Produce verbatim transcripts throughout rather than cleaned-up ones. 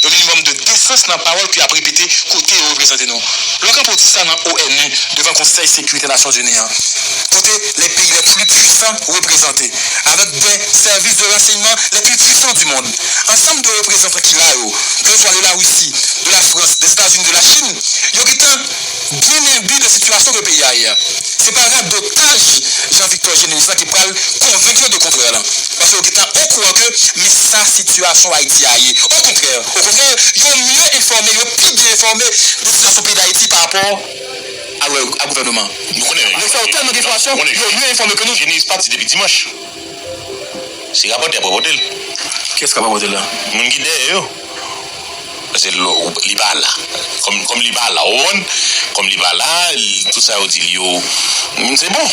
yon minimòm de desans nan pawòl ke y ap repete kote yo reprezante nou. Lè w kanpe w di sa nan O N U, devan Konsèy Sekirite Nasyonzini an, kote les pays les plus puissants représentés, avec des services de renseignement les plus puissants du monde, ansanm de reprezantan ki la yo, ke swa de la Russie, de la France, des États-Unis, de la Chine, yo gentan byen enbi de sitiyasyon ke peyi a ye a. Se pa radotaj Jean Victor Généus la ki pral konvenk yo de kontrè la. Paske yo gentan okouran ke men sa sitiyasyon Ayiti a ye. Okontrè, okontrè, yo mye enfòme, yo pi byen enfòme de sitiyasyon peyi Dayiti pa rapò a, a gouvènman. Nou konnen, yo fè yo tèlman gen enfòmasyon, yo mye enfòme ke nou. Généus pati depi dimanch. Se rapòtè pou pote l. Kiyès k ap rapòte l la? Moun ki dèyè yo. Paske l, li pa la. Kòm, kòm li pa la, ou konprann? Kòm li pa la, li, tout sa yo di l yo, mm, se bon.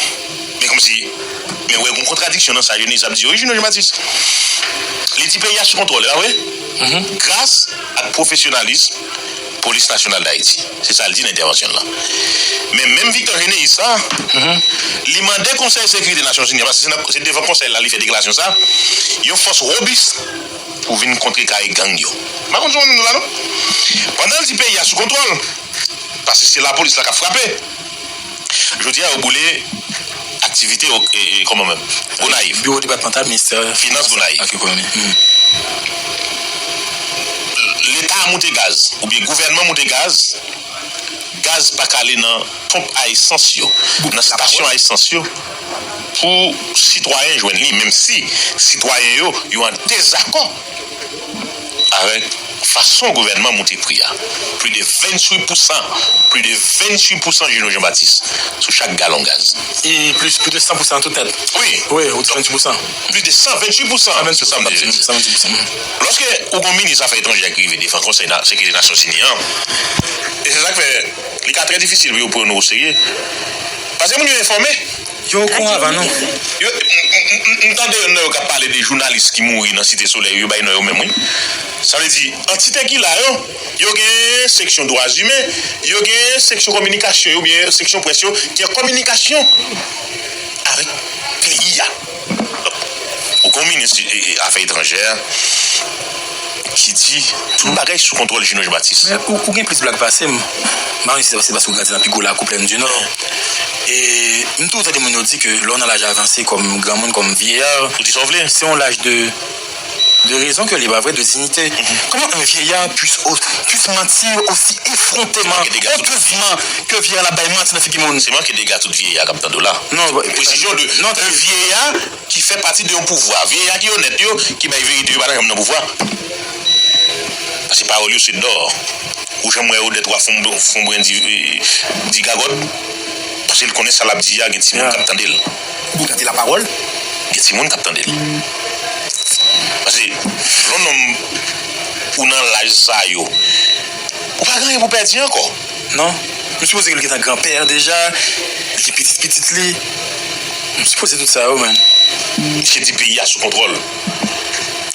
Men kòmsi, men wè, gon kontradiksyon nan sa Généus ap di yo, wi, Junior Jean Baptiste. Li di peyi a sou kontwòl, e pa vre? Gras ak pwofesyonalis Polis Nasyonal Dayiti. Se sa l di nan entèvansyon l lan. Men menm Victor Généus sa, li mande Konsèy Sekirite Nasyonzini an, paske se nan, se devan konsèy la li fè deklarasyon sa, yon fòs wobis pou vin kontrekare gang yo. M pa konn si w konprann la, non? Pandan l di peyi a sou kontwòl, paske se lapolis la k ap frape, jodi a yo boule aktivite, e, e, kòman menm? Gonayiv. Biwo depatmantal ministè finans Gonayiv. Ak ekonomi. Leta moute gaz, oubyen gouvènman moute gaz, gaz pa ka ale nan ponp a esans yo, nan stasyon a esans yo, pou sitwayen jwenn li, menm si sitwayen yo, yo an dezakò avèk fason gouvènman moute pri a. Plis de venntuit pousan, plis de venntuit pousan, Junior Jean Baptiste, sou chak galon gaz. E plis, plis de san pousan tout nèt. Wi. Wi, ou di venntuit pousan. Plis de san venntuit pousan, se sa m te di. San venntuit pousan. Lòske ou gon minis afè etranjè ki rive devan Konsèy na-, Sekirite Nasyonzini an, e se sa k fè li ka trè difisil pou yo pran nou oserye. Paske moun yo enfòme. Yo okouran avan nou. Yo, m, m, m, m tande youn nan yo k ap pale de jounalis ki mouri nan Site Solèy, yo bay non yo menm, wi. Sa vle di, antite ki la yo, yo gen seksyon dwa imen, yo gen seksyon kominikasyon yo, oubyen seksyon près yo, ki an kominikasyon avèk peyi a. Donk, ou gon minis, e, e, afè etranjè ki di tout bagay sou kontwòl Junior Jean Baptiste. Men ou, ou gen plis blag pase m. M pa konn si se paske ou grandi nan pi gwo lakou Plèn di Nò. E m toujou tande moun yo di ke lè w nan laj avanse, kòm granmoun, kòm vieillard, ou di sa w vle, se yon laj de, de rezon ke li pa vre, de dignité. Comment un vieillard puisse, puisse mentir aussi effrontément, honteusement, ke vieillard la bay manti nan figi moun? Se manke dega tout vieillard k ap tande w la. Non, presizyon de non, un vieillard ki fè pati de yon pouvwa. Vieillard ki onèt yo, ki bay verite, yo pa t janm nan pouvwa. Paske pawòl yo se dò. Ou janm wè Odette Wafon, Fonbren di, di gagòt? Paske l konnen sa l ap di a, gen timoun k ap tande l. Ou tande la pawòl? Gen timoun k ap tande l. Paske lè yon nonm ou nan laj sa yo, ou pa gen anyen pou pèdi ankò. Non. M sipoze ke l gentan granpè deja, li gen pitit pitit li. M sipoze tout sa yo, man. Misye di peyi a sou kontwòl.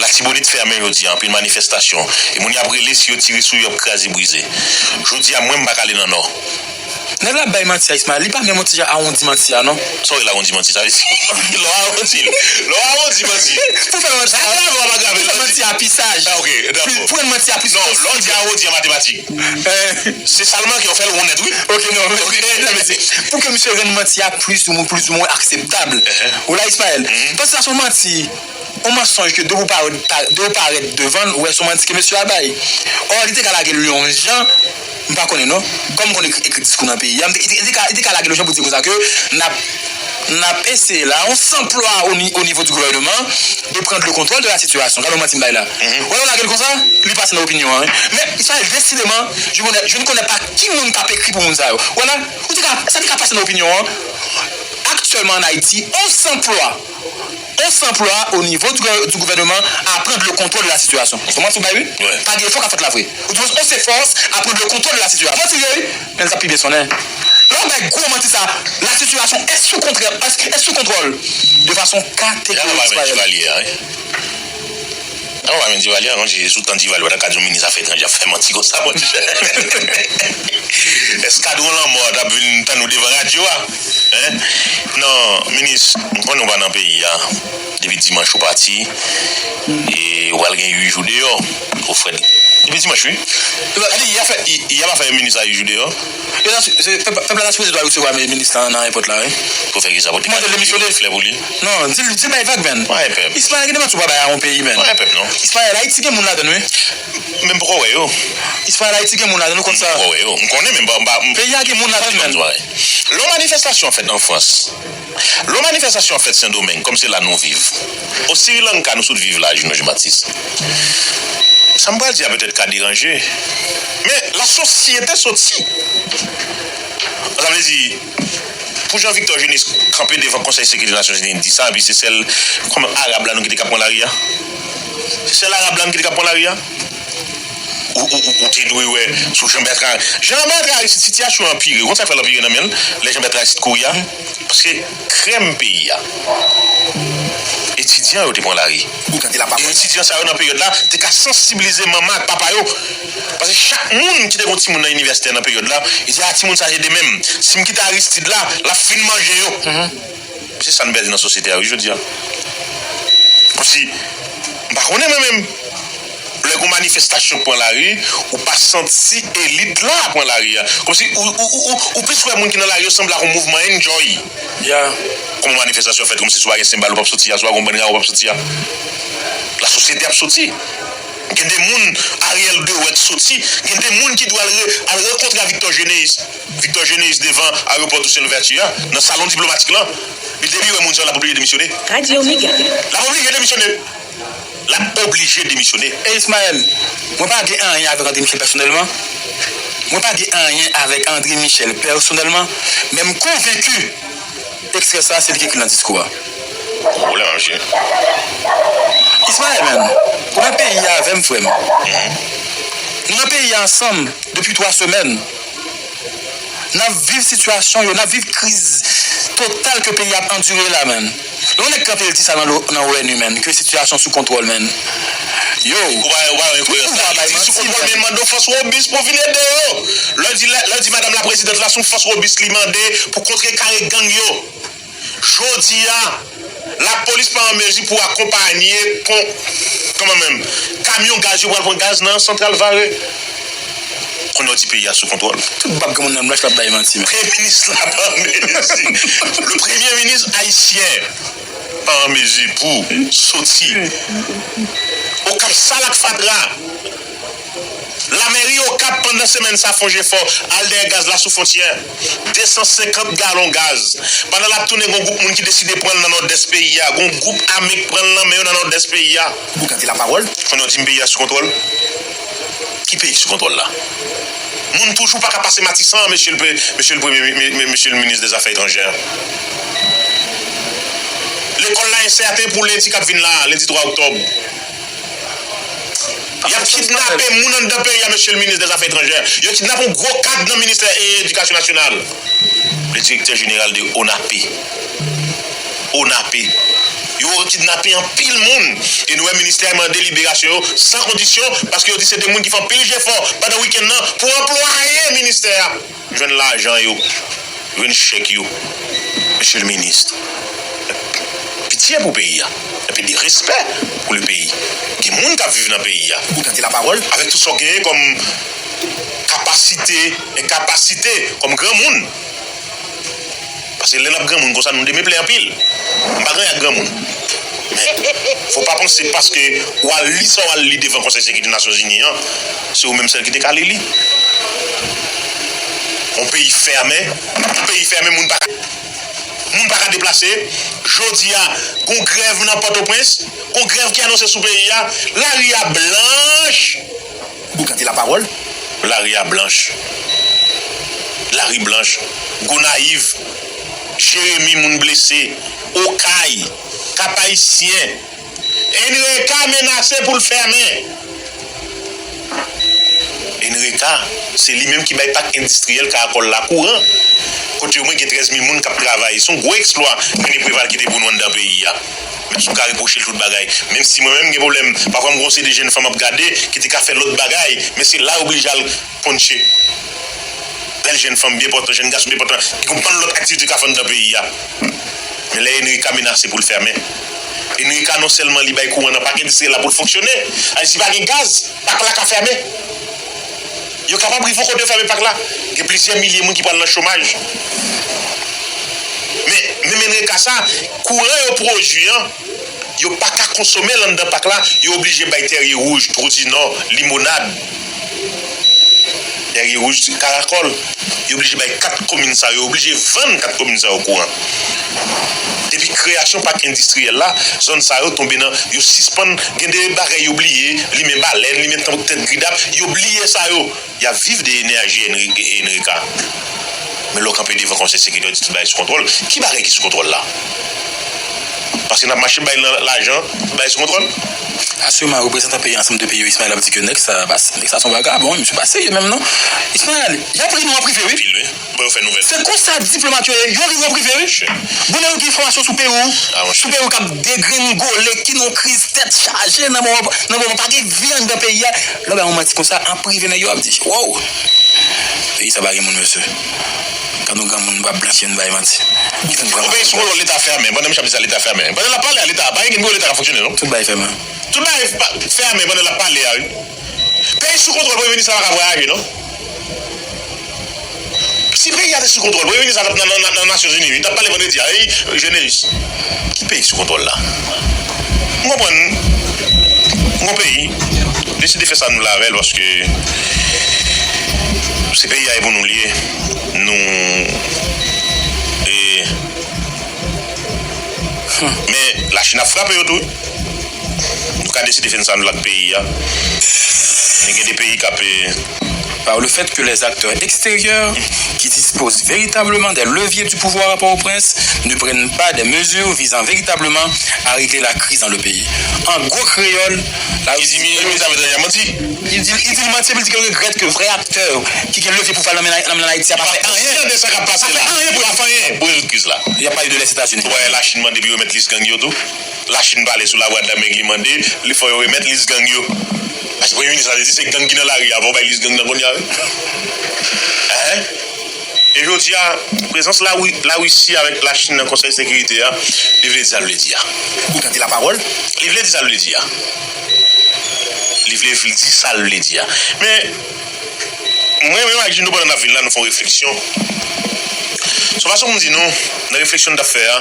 Latibonit fèmen jodi a, anpil manifestasyon. E moun y ap rele, si yo tire sou yo, y ap kraze brize. Jodi a, mwen, m pa ka ale nan Nò. Nèg la bay manti a Ismaël, li pa menm yon ti jan awondi manti a, non. Sa w rele awondi manti, sa vle di? Lè w awondi l, lè w awondi manti. Pou fè manti a, pou fè manti a pi saj. Ah, ok, dakò. Pou rann manti a plis konstwi. Non, lè w di awondi an matematik, se sa l manke, w fè l wonnèt, wi. Ok, non, men, pou ke misye rann manti a plis ou mwen, plis ou mwen akseptab. Ou la, Ismaël? Paske sa se yon manti, yon mansonj ke depi w parèt, pa-, depi w parèt devan l, ou wè se yon manti ke mesye a bay. Ò, li te ka lage l yon jan, m pa konnen non. Kòm m konn ekri, ekri diskou nan peyi a, m te, li te, li te ka, li te ka lage l yon jan pou di konsa ke n ap, n ap eseye la, yon sanplwa o ni-, o nivo di gouvèneman, de prendre le contrôle de la situation. Gade yon manti m bay la. Wè, yo lage l konsa, li pase nan opinyon an, wi. Men, Israël, décidément, je connais, je ne connais pas ki moun k ap ekri pou moun sa yo. Wala, ou te ka, sa te ka pase nan opinyon an. Aktyèlman, an Ayiti, on sanplwa, on sanplwa o nivo di, di gouvèneman a prendre le contrôle de la situation. Se manti w bay, wi. Pa gen efò k ap fèt la vre. Ou di, on se force à prendre le contrôle de la situation. Fò tire, wi. Men l t ap pi byen sonnen. Lè w bay gwo manti sa, la situation est sous contrôle, est, est sous contrôle de façon catégorique. An pa menm Divalye a, wi. An pa menm Divalye a, non, si sou tan Divalye, w ta ka di yon minis afè etranjè ap fè manti konsa, monchè. Eskadwon lanmò a t ap vin tann ou devan radyo a. Hein? Non, minis, m konnen w pa nan peyi a. Depi dimanch ou pati, e ou pral gen uit jou deyò, o frèt. Depi dimanch, wi. Gade, y a fè, y, y a pa fè minis a Ijou deyò. Yo ta, se, pèp, pèp la ta sipoze dwe resevwa minis la nan ayewopò la, wi. Pou fè kisa? Pou mande l demisyone. Flè pou li. Non, di l, di l bay vag, menn. Wè pèp. Ismael, gen de manti w pa bay a yon peyi, menn. Wè pèp, non. Ismael, Ayiti gen moun ladann, wi. Men m poko wè yo. Ismael, Ayiti gen moun ladann, ou konn sa. M poko wè yo. M konnen, men m pa, m pa, m Peyi a gen moun ladann, menn. Lè yon manifestasyon fèt an Frans, lè yon manifestastasyon fèt Sendomeng, kòm se la nou viv, o Sri Lanka nou sot viv la, Junior Jean Baptiste, sa m pral di a petèt ka deranje, men lasosyete soti. Sa vle di, pou jan Victor Eugénie kanpe devan Konsèy Sekirite Nasyonzini di sa, epi se sèl, kòman, Arab la nou kite k ap pran lari a? Se sèl Arab la nou kite k ap pran lari a? Ou, ou, ou, ou te dwe wè sou Jean Bertrand. Jean Bertrand Aristide, sitiyasyon an anpire. Ou konn sa k fè l anpire nan men l? Lè Jean Bertrand Aristide kouri a. Paske krèm peyi a. Etidyan yo te pran lari. Boukante la pa. E etidyan sa yo nan peryòd la te ka sansibilize manman ak papa yo. Paske chak moun ki te gen yon timoun nan inivèsite nan peryòd la, li di, "A, timoun sa se demen m. Si m kite Aristide la, l ap fin manje yo." Se sa n pèdi nan sosyete a, wi, jodi a. Kòmsi, m pa konnen mwen menm. Lè gon manifestasyon k pran lari, ou pa santi elit la pran lari a. Kòmsi ou, ou, ou, ou, ou plis wè moun ki nan lari yo sanble ak yon mouvman enjoy. Ya. Kòman manifestasyon fèt kòmsi si w pa gen senbal ou p ap soti a, si w pa gen yon bann ra ou p ap soti a. Lasosyete ap soti. Gen de moun, Ariel Dewet soti, gen de moun ki dwe al re-, al rankontre a Victor Eugénie. Victor Eugénie devan ayewopò Toussaint Louverture a, nan salon diplomatik lan. Li depi wè moun sa yo, l ap oblije demisyone. Radyo Mega. L ap oblije demisyone. L ap oblije demisyone. E Ismael, mwen pa gen anyen avèk André Michel pèsonèlman. Mwen pa gen anyen avèk André Michel pèsonèlman, men m konvenki ekstrè sa a se li ki ekri l nan diskou a. Pwoblèm, mesye. Ismael, menn, ou nan peyi a avè m, frè m. Nou nan peyi a ansanm depi twa semèn. N ap viv sitiyasyon yo, n ap viv kriz total ke peyi a ap andire la, menn. Lè yon nèg kanpe, l di sa nan lo-, nan O N U, menn, ke sitiyasyon sou kontwòl, menn. Yo. Ou pa, ou pa wè enkoyans la. Li di sou kontwòl, men l mande yon fòs wobis pou vin ede yo. Lè l di, lè, lè l di madanm laprezidant la, se yon fòs wobis li mande pou kontrekare gang yo. Jodi a, lapolis pa an mezi pou akonpanye kon-, kòman menm, kamyon gaz yo pral pran gaz nan Santral Vare. Kounye a w di peyi a sou kontwòl. Tout bab granmoun nan blanch l ap bay manti, men. Premye minis la pa an mezi. Le premye minis ayisyen pa an mezi pou soti Okap sal ak fatra. Lamèri Okap pandan semèn sa fè yon jefò al dèyè gaz la sou fwontyè. De san senkant galon gaz. Pandan l ap tounen, gon gwoup moun ki deside pran l nan nòdès peyi a. Gon gwoup ame k pran l nan men yo nan nòdès peyi a. Boukante lapawòl. Kounye a w di m peyi a sou kontwòl. Ki peyi ki sou kontwòl la? Moun toujou pa ka pase Matisan, mesye l pre-, mesye l premye mi-, mi-, mi-, mesye l minis dèzafè etranjè. Lekòl la ensèten pou lendi k ap vin la, lendi twa oktòb. Y ap kidnape moun anndan peyi a, mesye l minis dèzafè etranjè. Yo kidnape yon gwo kad nan ministè e, edikasyon nasyonal. Le direktè jeneral de ONAPE. ONAPE. Yo kidnape anpil moun. E nou wè ministè a mande liberasyon yo san kondisyon, paske yo di se de moun ki fè anpil jefò pandan wikenn nan pou anplwaye ministè a jwenn lajan yo, jwenn chèk yo. Mesye le minis, pitye pou peyi a, enpe de respè pou le peyi. Gen moun k ap viv nan peyi a. Ou tande lapawòl? Avèk tout sa w genyen kòm kapasite, enkapasite, kòm granmoun. Paske lè n ap granmoun konsa, nou demeple anpil. M pa gen ak granmoun. Men, fò pa panse paske w al li sa w al li devan Konsèy Sekirite Nasyonzini an, se ou menm sèl ki te ka li li. Yon peyi fèmen, yon peyi fèmen, moun pa ka, moun pa ka deplase. Jodi a, gon grèv nan Pòtoprens, gon grèv ki anonse sou peyi a, lari a blanch. Boukante lapawòl. Lari a blanch. Lari blanch. Gonayiv, Jeremi, moun blese. Okay, Kap Ayisyen. N R E K menase pou l fèmen. N R E K, se li menm ki bay pak endistriyèl Karakòl la kouran. Kote omwen gen trèz mil moun k ap travay. Se yon gwo eksplwa René Préval kite pou nou anndan peyi a. Menm si w ka repwoche l tout bagay. Menm si mwen menm m gen pwoblèm, pafwa m gon seri de jèn fanm ap gade ki te ka fè lòt bagay, men se la yo oblije al ponche. Bèl jèn fanm byen pòtan, jèn gason byen pòtan, ki gon bann lòt aktivite yo ka fè anndan peyi a. Men lè N R E K menase pou l fèmen. N R E K non sèlman li bay kouran nan pak endistriyèl la pou l fonksyone, a, si pa gen gaz, pak la ka fèmen. Yo kapab rive yon kote yo fèmen pak la. Gen plizyè milye moun ki pral nan chomaj. Men, menm N R E K sa, kouran yo pwodui an, yo pa ka konsome l anndan pak la, yo oblije bay Tèrye Wouj, Twou di Nò, Limonad, Tèrye Wouj, Karakòl. Yo oblije bay kat komin sa yo, yo oblije vann kat komin sa yo kouran. Depi kreyasyon pak endistriyèl la, zòn sa yo tonbe nan, yo sispann, gen de bagay yo bliye, limen balèn, limen tan-, tèt gridap, yo bliye sa yo. Y ap viv de enèji N R E K. Men lè w kanpe devan Konsèy Sekirite, w di tout bagay sou kontwòl. Ki bagay ki sou kontwòl la? Paske n ap mache bay l nan lajan, tout bagay sou kontwòl. Asireman, reprezantan peyi Ansanm de Peyi yo, Ismaël, ap di ke nèg sa, nèg sa se yon vagabon, wi, misye pa serye menm, non. Ismaël, y ap ri nou an prive, wi. Anpil, wi. Bon, yo fè nouvèl. Se konsa diplomat yo ye, yo ri yo prive, wi. Bon, lè yo gen enfòmasyon sou peyi w, sou peyi w k ap degrenngole, ki nan kriz tèt chaje nan moman, nan moman pa gen vi anndan peyi a. Lè w bay yon manti konsa, an prive, nèg yo ap di, wow, peyi sa pa gen moun, mesye. Gad yon granmoun, nou pa blanchi, nou bay manti. Yon peyi sou kontwòl Leta fèmen. Pandan misye ap di sa, Leta fèmen. Pandan l ap pale a Leta, pa gen gwo Leta k ap fonksyone, non. Tout bagay fèmen. Tout bagay fèmen pandan l ap pale a, wi. Peyi sou kontwòl, premye minis la pa ka vwayaje, non. Si peyi a te sou kontwòl, premye minis la t ap nan, nan, nan Nasyonzini, wi, li t ap pale vandredi a, wi, Jeneus. Ki peyi sou kontwòl la? M konprann, yon peyi deside fè sa nou vle avè l, paske se peyi a e pou nou l ye. Nou, e, men Lachin ap frape yo tou. Nou ka deside fè n sa nou lak peyi a. Men gen de peyi k ap, e, par le fait que les acteurs extérieurs qui disposent véritablement des leviers du pouvoir à Port-au-Prince ne prennent pas des mesures visant véritablement à régler la crise dans le pays. En gros créole, la Li di, mi, mi, sa vle di, y a manti. Li di, li di l manti, epi l di ke l regrèt ke vrè aktè ki gen levye pouvwa nan men, nan men Ayiti a pa fè anyen. Anyen de sa k ap pase la. Pa fè anyen pou, pa fè anyen pou rezoud kriz la. Y a pale de Lèzetazini. Wè, Lachin mande pou yo remèt lis gang yo tou. Lachin pale sou Lavwadlamen, li mande, li fò yo remèt lis gang yo. Paske premye minis la te di se gang ki nan lari a, fò bay lis gang nan kounye a, wi. Hein? E jodi a, prezans Lawi-, Larisi avèk Lachin nan Konsèy Sekirite a, li vle di sa l vle di a. Ou tande lapawòl? Li vle di sa l vle di a. Li vle di sa l vle di a. Men, mwen menm ak Gino, pandan n ap vin la, nou fè yon refleksyon. Se yon fason pou m di nou, nan refleksyon n t ap fè a,